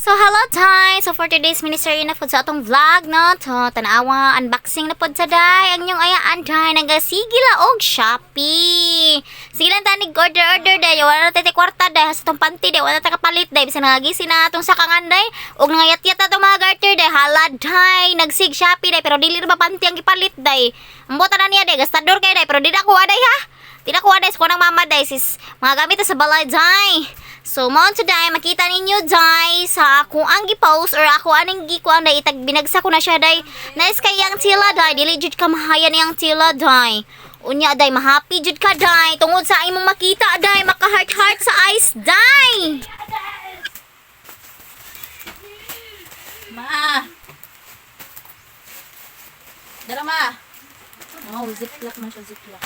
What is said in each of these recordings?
So hello time! So for today's miniserye na pod sa atong vlog, no? So tanawa, unboxing na pod sa day. Ang inyong ayaan day, nagasige la og Shopee. Sige lang tanig order order day. Wala na tay kwarta day sa atong panty day. Wala ta kapalit day. Bisan nagagisi na atong sakangan day. Og nangayat-yat atong mga garter day. Halad day. Nagsig Shopee day. Pero dili ra ba panty ang gipalit day. Ambot na niya day. Gastador kay day. Pero di na ko day ha. Di na ko day. Sa ng mama day. Sis, mga gamit sa balay day. So, mo today, makita ninyo day sa akong ang gi-post or ako aning gikuan day, itag binagsa ko na siya day. Nice kay yang tila day, dili jud ka mahayan yang tila day. Unya day, mahappy jud ka day tungod sa imong makita day, maka heart heart sa eyes day. Ma! Dala, ma! Oh, ziplock man siya, ziplock.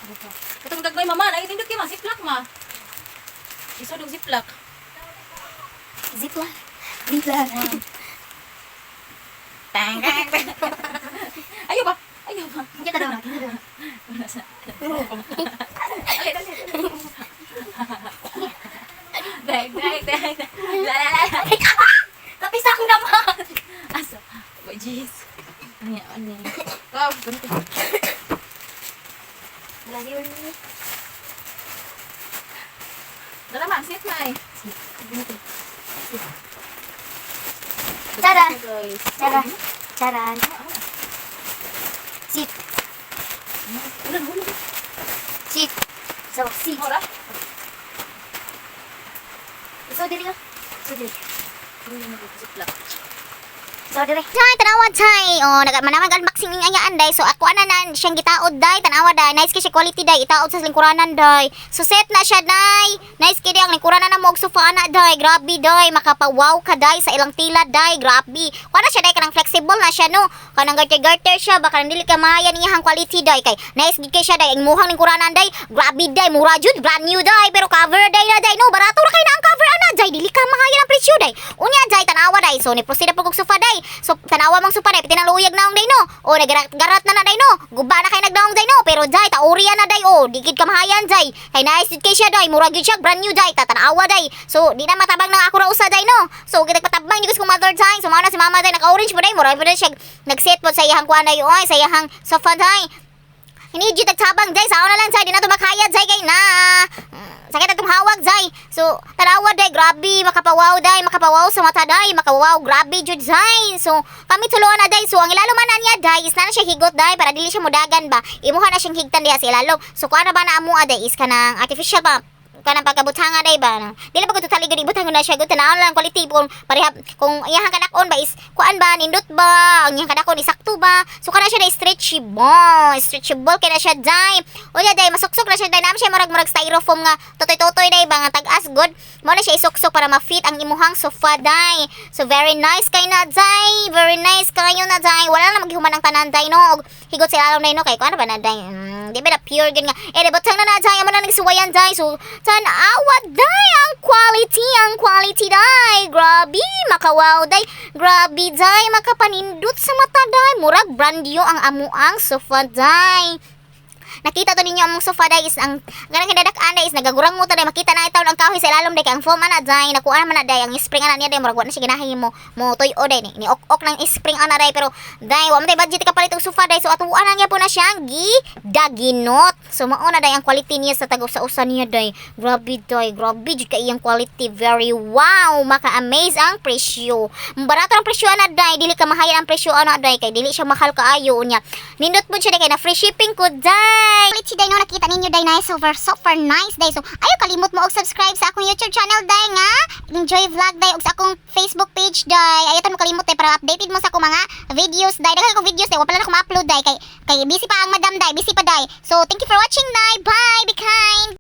Ano pa? Katong dagmay, mama, nangitindog kay ma, ziplock ma. Isod og ziplock. Zipla. Zipla. Tang tang tang. Ayaw ba? Ayaw ba? Kita daw. Wala sa. Dali, dali, dali. Dang, dang, dang, dang. La, la, la, la. Tapis akong naman. Asa? Oh, jeez. Ano yan? Ano yan? Wow, ganito. Dala ma, sit na eh. Ganito. Tara. Guys. Tara. Charan. Sit. Ulan, ulan. Sit. So, sit. Ora. So, dili ka. So, dili. Ziplock. So, dire. Chay, tanawa, chay. Oh, nag manamag unboxing ning ayaan day. So, ako ana na siyang gitaod day. Tanawa day. Nice kay siya quality day. Itaod sa lingkuranan day. So, set na siya day. Nice kay day ang lingkuranan na mo og sofa ana day. Grabe day. Makapa-wow ka day sa ilang tila day. Grabe. Kuha na siya day kanang flexible na siya no. Kanang garter garter siya baka dili ka mahaya niyang quality day kay nice gid kay siya day. Ang muhang lingkuranan day. Grabe day, mura jud, brand new day. Pero cover day na day no. Barato ra kay na ang cover ana day. Dili ka mahaya ang presyo day. Unya day tanawa day. So ni proceed na pud og sofa day. So tanawa mang sofa day, piti nang luyag naong day no. O nagarat-garat na na day no. Guba na kay nagdaong day no. Pero day tauriya na day o. Di gid ka mahayan day. Kay nice jud kay siya day. Mura gyud siya brand new day. Tatanawa day. So di na matabang nang ako ra usa day no. So gid patabang jud ko mother day. So mao na si mama day naka-orange po day. Mura po day siya nag-set po sa iyang kuan day oy, sa iyang sofa day. Hindi jud tagtabang day, sao na lang day, di na to makaya day kay na. Sakit atong hawag day. So tanawa day, grabe makapawaw day, makapawaw sa mata day, makawaw grabe jud day. So kami tuloan na day. So ang ilalo man na niya day is na na siya higot day para dili siya mudagan ba. Imuha na siyang higtan diha sa ilalom. So kuan na ba na amo day is kanang artificial ba kanang pagkabutanga day ba. Dili pa ko totally gud ibutang na siya gud, tan-awon lang quality kung pareha kung iyahang kanakon ba is kuan ba, nindot ba ang iyang kanakon, isakto ba. So kana siya day stretchable, stretchable kay na siya day. Unya day masuksok na siya day, naman siya murag murag styrofoam nga totoy-totoy day ba nga tag-as gud mo na siya isuksok para ma-fit ang imuhang sofa day. So very nice kay na day, very nice kayo na day. Wala na maghihuman ang tanan day no og higot sa ilalom day no kay kuan ba na day, di ba na pure gud nga eh butang na na day, amo na nagsuwayan day. So tanawa day ang quality day, grabe makawaw day, grabe day, makapanindot sa mata day, murag brand new ang amuang sofa day. Nakita to ninyo among sofa day is ang ganang kinadak-an day is nagagurang mo ta day, makita na itaw ang kahoy sa ilalom day kay ang foam ana day nakuha man na day ang spring ana niya day, murag wa na siya ganahi mo mo tuy-o day ni ok-ok ng spring ana day. Pero day wa man tay budget kapalit og sofa day, so atuan na niya po na siyang gidaginot. So mao na day ang quality niya sa tag usa-usa niya day. Grabe day, grabe jud kay iyang quality, very wow, maka-amaze ang presyo. Barato ang presyo ana day, dili ka mahayan ang presyo ana day kay dili siya mahal kaayo. Unya nindot po siya day kay na free shipping ko day. Quality day no, nakita ninyo day, nice, super super nice day. So ayo kalimot mo og subscribe sa akong YouTube channel day nga Enjoy Vlog day ug sa akong Facebook page day. Ayo tan mo kalimot day para updated mo sa akong mga videos day. Daghan akong videos day, wa pa lang ako ma-upload day kay kay busy pa ang madam day, busy pa day. So thank you for watching day. Bye, be kind.